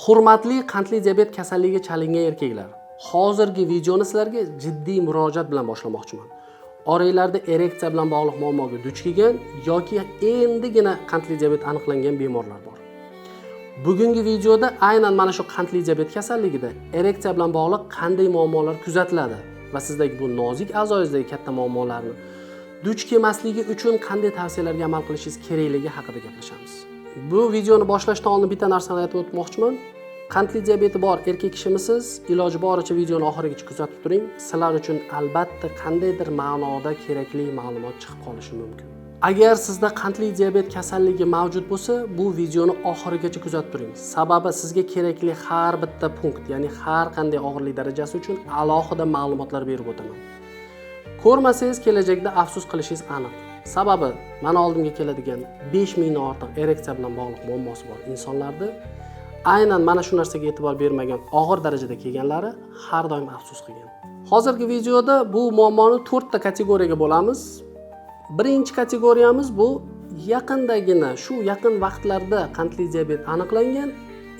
Hurmatli qandli diabet kasalligiga chalingan erkaklar, hozirgi videoni sizlarga jiddiy murojaat bilan boshlamoqchiman. Oranglarda ereksiya bilan bog'liq muammoga duch kelgan yoki endigina qandli diabet aniqlangan bemorlar bor. Bugungi videoda aynan mana shu qandli diabet kasalligida ereksiya bilan bog'liq qanday muammolar kuzatiladi va sizdagi bu nozik a'zoyingizdagi katta muammolarni duch kelmasligi uchun qanday tavsiyalarga amal qilishingiz kerakligi haqida gaplashamiz. Bu videoni boshlashdan oldin bitta narsani aytib o'tmoqchiman. Qandli diabeti bor erkak kishimisiz, iloji boricha videoni oxirigacha kuzatib turing. Sizlar uchun albatta qandaydir ma'noda kerakli ma'lumot chiqib qolishi mumkin. Agar sizda qandli diabet kasalligi mavjud bo'lsa, bu videoni oxirigacha kuzatib turing. Sababi sizga kerakli har bitta punkt, ya'ni har qanday og'irlik darajasi uchun alohida ma'lumotlar berib o'taman. Ko'rmasangiz, kelajakda afsus qilishingiz aniq. Sababi mani oldimga keladigan 5000 dan ortiq ereksiya bilan bog'liq muammosi bor insonlarda aynan mana shu narsaga e'tibor bermagan, og'ir darajada kelganlari har doim afsus qilgan. Hozirgi videoda bu muammoni to'rtta kategoriyaga bo'lamiz. Birinchi kategoriyamiz bu yaqindagina, shu yaqin vaqtlarda qandli diabet aniqlangan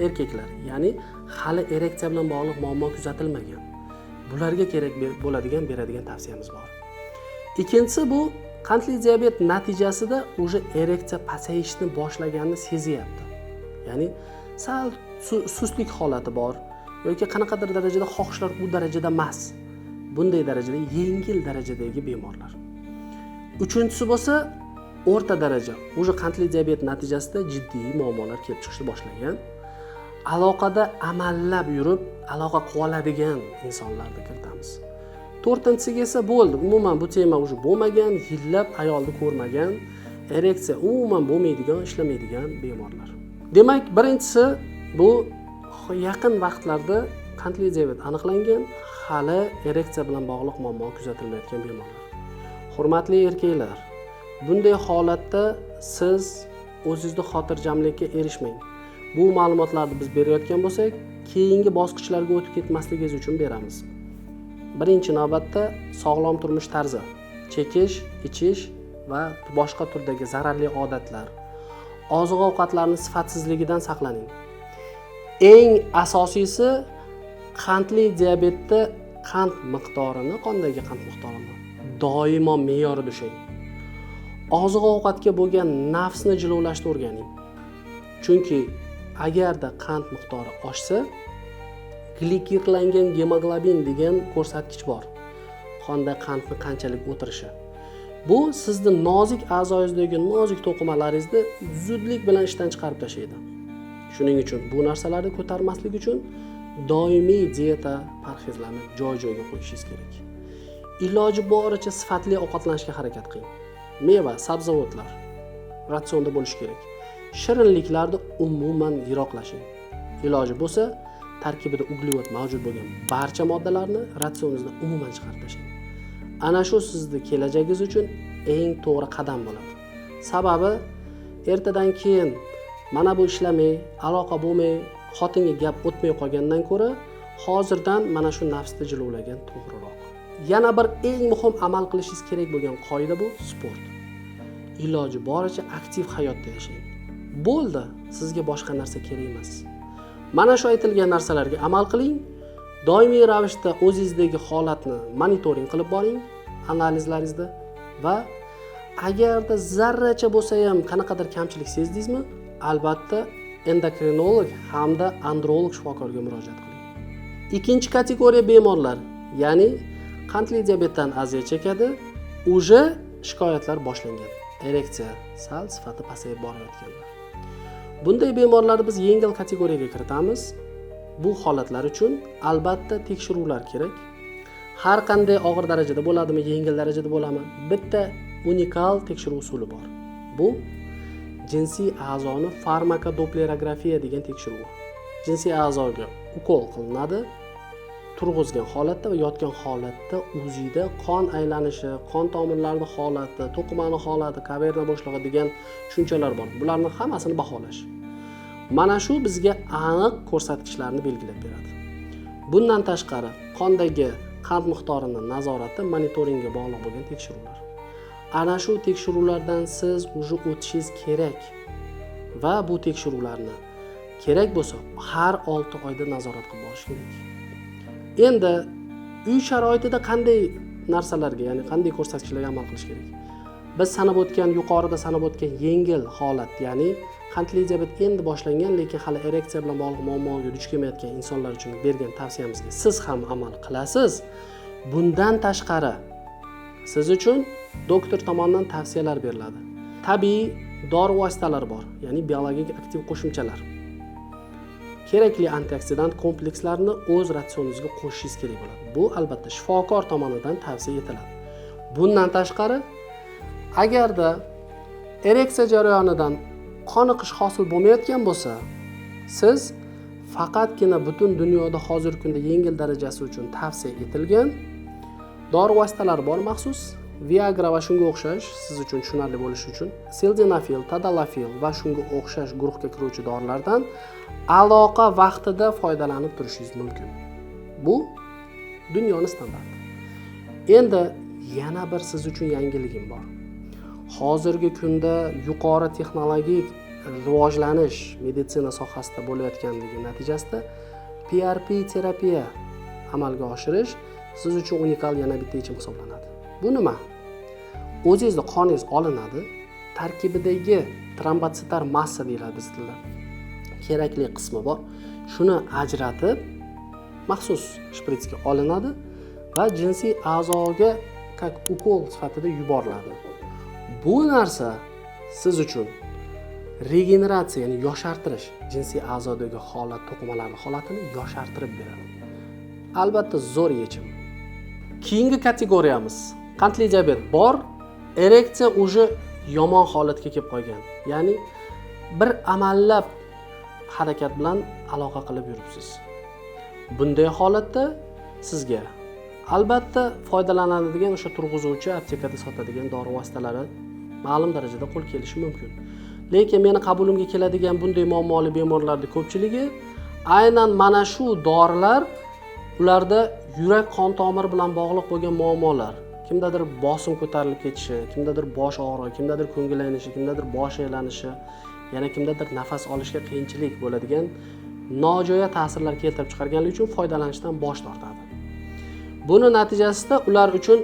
erkaklar, ya'ni hali ereksiya bilan bog'liq muammo kuzatilmagan. Bularga kerak bo'ladigan, beradigan tavsiyamiz bor. Ikkinchisi bu qandli diabet natijasida уже ereksiya pasayishni boshlaganini sezyapti. Ya'ni sal sustlik holati bor yoki qanaqadir darajada xohishlar u darajada emas. Bunday darajada, yengil darajadagi bemorlar. Uchinchisi bo'lsa o'rta daraja, уже qandli diabet natijasida jiddiy muammolar kelib chiqishni boshlagan. Aloqada amallab yurib, aloqa qilib oladigan insonlarni kiritamiz. To'rtinchisiga esa bo'ldi, umuman bu tema уже bo'lmagan, yillab ayolni ko'rmagan, ereksiya umuman bo'lmaydigan, ishlamaydigan bemorlar. Demak, birinchisi bu yaqin vaqtlarda qandli diabet aniqlangan, hali ereksiya bilan bog'liq muammo kuzatilmayotgan bemorlar. Hurmatli erkaklar, bunday holatda siz o'zingizni xotirjamlikka erishmang. Bu ma'lumotlarni biz berayotgan bo'lsak, keyingi bosqichlarga o'tib ketmasligingiz uchun beramiz. Birinchi navbatda sog'lom turmush tarzi, chekish, ichish va boshqa turdagi zararli odatlar, oziq ovqatlarni sifatsizligidan saqlaning. Eng asosiysi, qandli diabetda qand miqdorini, qondagi qand miqdorini doimo me'yorida ushlang. Oziq ovqatga bo'lgan nafsni jilovlashni o'rganing. Chunki agarda qand miqdori oshsa, glikirlangan gemoglobin degan ko'rsatkich bor. Qonda qandni qanchalik o'tirishi. Bu sizni nozik a'zoyingizdagi nozik to'qimalaringizni zudlik bilan ishdan chiqarib tashlaydi. Shuning uchun bu narsalarni ko'tarmaslik uchun doimiy dieta, parhezlarni joy-joyiga qo'yishingiz kerak. Iloji boricha sifatli ovqatlanishga harakat qiling. Meva, sabzavotlar ratsionda bo'lishi kerak. Shirinliklarni umuman yiroqlashing. Iloji bo'lsa, tarkibida uglevod mavjud bo'lgan barcha moddalarni ratsioningizdan umuman chiqarib tashlang. Ana shu sizni kelajagingiz uchun eng to'g'ri qadam bo'ladi. Sababi ertadan keyin mana bu ishlamay, aloqa bo'lmay, xotinga gap o'tmay qolgandan ko'ra hozirdan mana shu nafsni jilovlagan to'g'riroq. Yana bir eng muhim amal qilishingiz kerak bo'lgan qoida bu sport. Iloji boricha aktiv hayotda yashang. Bo'ldi, sizga boshqa narsa kerak emas. Mana shu aytilgan narsalarga amal qiling. Doimiy ravishda o'zingizdagi holatni monitoring qilib boring analizlaringizda va agarda zarracha bo'lsa ham qanaqadir kamchilik sezdingizmi, albatta endokrinolog hamda androlog shifokorga murojaat qiling. Ikkinchi kategoriya bemorlar, ya'ni qandli diabetdan aziyat chekadi, уже shikoyatlar boshlangan. Ereksiya sal sifati pasayib borayotganlar. Bunday bemorlarni biz yengil kategoriyaga kiritamiz. Bu holatlar uchun albatta tekshiruvlar kerak. Har qanday og'ir darajada bo'ladimi, yengil darajada bo'ladimi, bitta unikal tekshiruv usuli bor. Bu jinsiy a'zoni farmakodoplerografiya degan tekshiruv. Jinsiy a'zoga ukol qilinadi. Turg'izgan holatda va yotgan holatda UZIda qon aylanishi, qon tomirlarini holati, to'qimani holati, kaverna bo'shlig'i degan tushunchalar bor. Bularni hammasini baholash. Mana shu bizga aniq ko'rsatkichlarni belgilab beradi. Bundan tashqari, qondagi qand miqdorini nazorati, monitoringga bog'liq bo'lgan tekshiruvlar. Ana shu tekshiruvlardan siz уже o'tishingiz kerak va bu tekshiruvlarni Kerak bo'lsa, har 6 oyda nazorat qilib borish kerak. Endi uy sharoitida qanday narsalarga, ya'ni qanday ko'rsatkichlarga amal qilish kerak? Biz sanab o'tgan, yuqorida sanab o'tgan yengil holat, ya'ni qandli diabet endi boshlangan, lekin hali ereksiya bilan bog'liq muammoga duch kelmayotgan insonlar uchun bergan tavsiyamizga siz ham amal qilasiz. Bundan tashqari siz uchun doktor tomonidan tavsiyalar beriladi. Tabiiy dori vositalari bor, ya'ni biologik aktiv qo'shimchalar. Kerakli antioksidant komplekslarni o'z ratsioningizga qo'shishingiz kerak bo'ladi. Bu albatta shifokor tomonidan tavsiya etiladi. Bundan tashqari, agarda ereksiya jarayonidan qoniqish hosil bo'lmayotgan bo'lsa, siz faqatgina butun dunyoda hozirgi kunda yengil darajasi uchun tavsiya etilgan dori vositalari bor, maxsus Viagra va shunga o'xshash, siz uchun tushunarli bo'lishi uchun sildenafil, tadalafil va shunga o'xshash guruhga kiruvchi dorilardan aloqa vaqtida foydalanib turishingiz mumkin. Bu dunyoni standarti. Endi yana bir siz uchun yangiligim bor. Hozirgi kunda yuqori texnologik rivojlanish meditsina sohasida bo'layotganligi natijasida PRP terapiya amalga oshirish siz uchun unikal yana bitta yechim hisoblanadi. Bu nima? O'zingizni qoningiz olinadi, tarkibidagi trombotsitar massa deyiladi biz tilda, kerakli qismi bor. Shuni ajratib maxsus shpritsga olinadi va jinsiy a'zoga как ukol sifatida yuboriladi. Bu narsa siz uchun regeneratsiya, ya'ni yoshartirish, jinsiy a'zodagi holat, to'qimalarning holatini yoshartirib beradi. Albatta zo'r yechim. Keyingi kategoriyamiz: qandli diabet bor, ereksiya уже yomon holatga kelib qolgan. Ya'ni bir amallab harakat bilan aloqa qilib yuribsiz. Bunday holatda sizga albatta foydalanadigan o'sha turg'izuvchi, aptekada sotadigan dori vositalari ma'lum darajada qo'l kelishi mumkin. Lekin meni qabulimga keladigan bunday muammoli bemorlarning ko'pchiligi aynan mana shu dorilar ularda yurak qon tomir bilan bog'liq bo'lgan muammolar, kimdadir bosim ko'tarilib ketishi, kimdadir bosh og'rig'i, kimdadir ko'ngil aynishi, kimdadir bosh aylanishi, yana kimdadir nafas olishga qiyinchilik bo'ladigan nojo'ya ta'sirlar keltirib chiqarganligi uchun foydalanishdan bosh tortadi. Buni natijasida ular uchun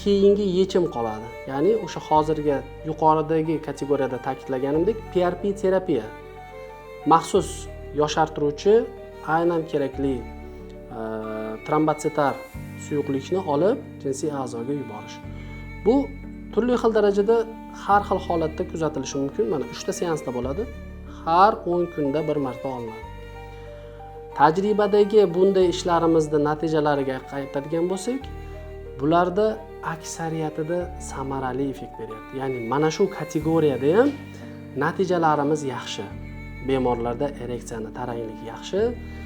keyingi yechim qoladi. Ya'ni o'sha hozirgi yuqoridagi kategoriyada ta'kidlaganimdek PRP terapiya, maxsus yoshartiruvchi aynan kerakli trombotsitar suyuqlikni olib jinsiy a'zoga yuborish. Bu turli xil darajada har xil holatda kuzatilishi mumkin. Mana 3 ta seansda bo'ladi. Har 10 kunda bir marta olinadi. Tajribadagi bunday ishlarimizni natijalariga qaytadigan bo'lsak, bularda aksariyatida samarali effekt beryapti. Ya'ni mana shu kategoriyada ham natijalarimiz yaxshi. Bemorlarda ereksiyani tarangligi yaxshi,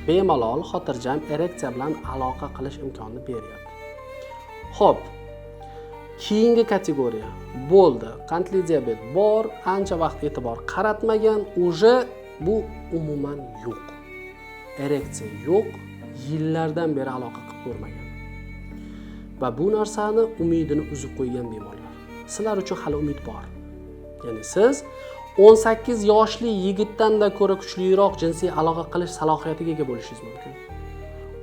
bemalol xotirjam ereksiya bilan aloqa qilish imkonini beryapti. Xo'p, keyingi kategoriya bo'ldi. Qandli diabet bor, ancha vaqt e'tibor qaratmagan, уже bu umuman yo'q. Ereksiya yo'q, yillardan beri aloqa qilib ko'rmagan. Va bu narsani umidini uzib qo'ygan bemorlar. Sizlar uchun hali umid bor. Ya'ni siz 18 yoshli yigitdan-da ko'ra kuchliroq jinsiy aloqa qilish salohiyatiga ega bo'lishingiz mumkin.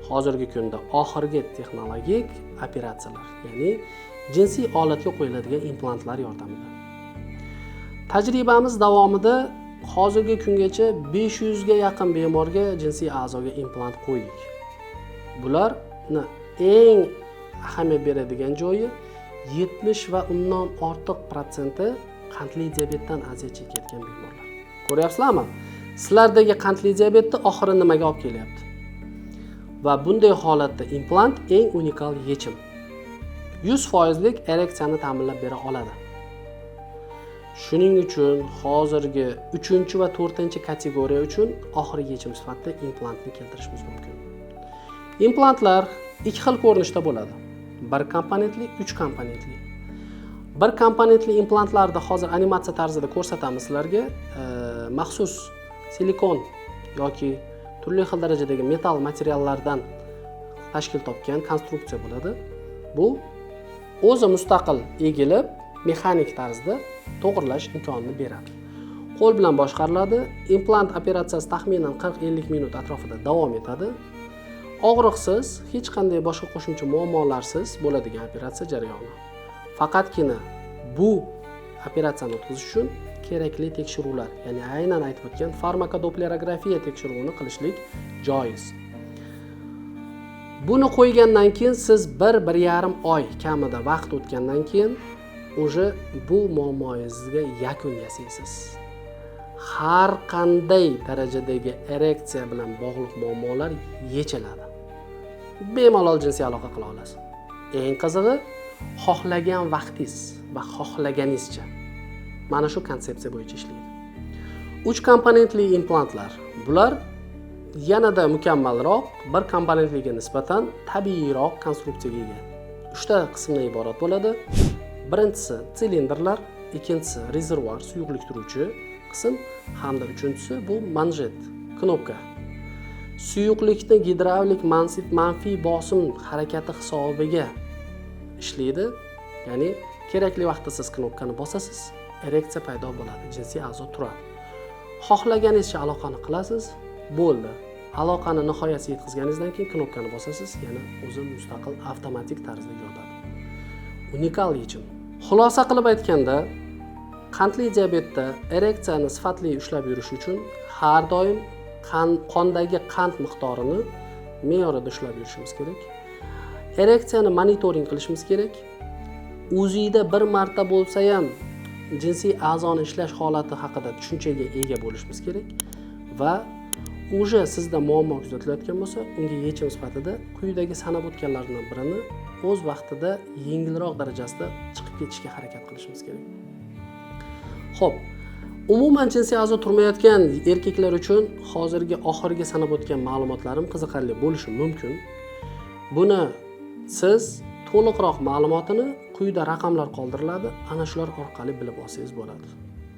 Hozirgi kunda oxirgi texnologik operatsiyalar, ya'ni jinsiy olatga qo'yiladigan implantlar yordamida. Tajribamiz davomida hozirgi kungacha 500 ga yaqin bemorga jinsiy a'zoga implant qo'ydik. Bularni eng ahamiyat beradigan joyi 70 va undan ortiq protsenti qandli diabetdan aziyat chekayotgan bemorlar. Ko'ryapsizlarmi? Sizlardagi qandli diabetni oxiri nimaga olib kelyapti? Va bunday holatda implant eng unikal yechim. 100% ereksiyani ta'minlab bera oladi. Shuning uchun hozirgi 3 va 4 kategoriya uchun oxirgi yechim sifatida implantni keltirishimiz mumkin. Implantlar ikki xil ko'rinishda bo'ladi. Bir komponentli, 3 komponentli. Bir komponentli implantlarni hozir animatsiya tarzida ko'rsatamiz sizlarga. Maxsus silikon yoki turli xil darajadagi metall materiallardan tashkil topgan konstruksiya bo'ladi. Bu o'zi mustaqil egilib, mexanik tarzda to'g'rilash imkonini beradi. Qo'l bilan boshqariladi. Implant operatsiyasi taxminan 40-50 minut atrofida davom etadi. Og'riqsiz, hech qanday boshqa qo'shimcha muammolarsiz bo'ladigan operatsiya jarayoni. Faqatgina bu operatsiyani o'tkazish uchun kerakli tekshiruvlar, ya'ni aynan aytib o'tgan farmakodoplerografiya tekshiruvini qilishlik joiz. Buni qo'ygandan keyin siz 1-1,5 oy kamida vaqt o'tgandan keyin уже bu muammoyingizga yakun yasaysiz. Har qanday darajadagi ereksiya bilan bog'liq muammolar yechiladi. Bemalol jinsiy aloqa qila olasiz. Eng qizig'i, xohlagan vaqtingiz va xohlaganingizcha. Mana shu konsepsiya bo'yicha ishlaydi. 3 komponentli implantlar. Bular yanada mukammalroq, bir komponentliga nisbatan tabiiyroq konstruksiyaga ega. 3 ta qismdan iborat bo'ladi. Birinchisi silindrlar, ikkinchisi rezervuar, suyuqlik turuvchi qism hamda uchinchisi bu manjet, knopka. Suyuqlikni gidravlik manfiy bosim harakati hisobiga ishlaydi. Ya'ni kerakli vaqtda siz knopkani bosasiz, ereksiya paydo bo'ladi, jinsiy a'zo turadi. Xohlaganingizcha aloqani qilasiz, bo'ldi. Aloqani nihoyasiga yetkazganingizdan keyin knopkani bosasiz, yana o'zi mustaqil avtomatik tarzda yotadi. Unikal yechim. Xulosa qilib aytganda, qandli diabetda ereksiyani sifatli ushlab yurish uchun har doim qondagi qand miqdorini me'yorida ushlab yurishimiz kerak. Ereksiyani monitoring qilishimiz kerak. O'zingda bir marta bo'lsa ham jinsiy a'zoni ishlash holati haqida tushunchaga ega bo'lishimiz kerak va уже sizda muammo kuzatilayotgan bo'lsa, unga yechim sifatida quyidagi sanab o'tganlardan birini o'z vaqtida yengilroq darajasida chiqib ketishga harakat qilishimiz kerak. Xo'p, umuman jinsiy a'zo turmayotgan erkaklar uchun hozirgi oxirgi sanab o'tgan ma'lumotlarim qiziqarli bo'lishi mumkin. Buni siz to'liqroq ma'lumotini quyida raqamlar qoldiriladi, ana shular orqali bilib olsangiz bo'ladi.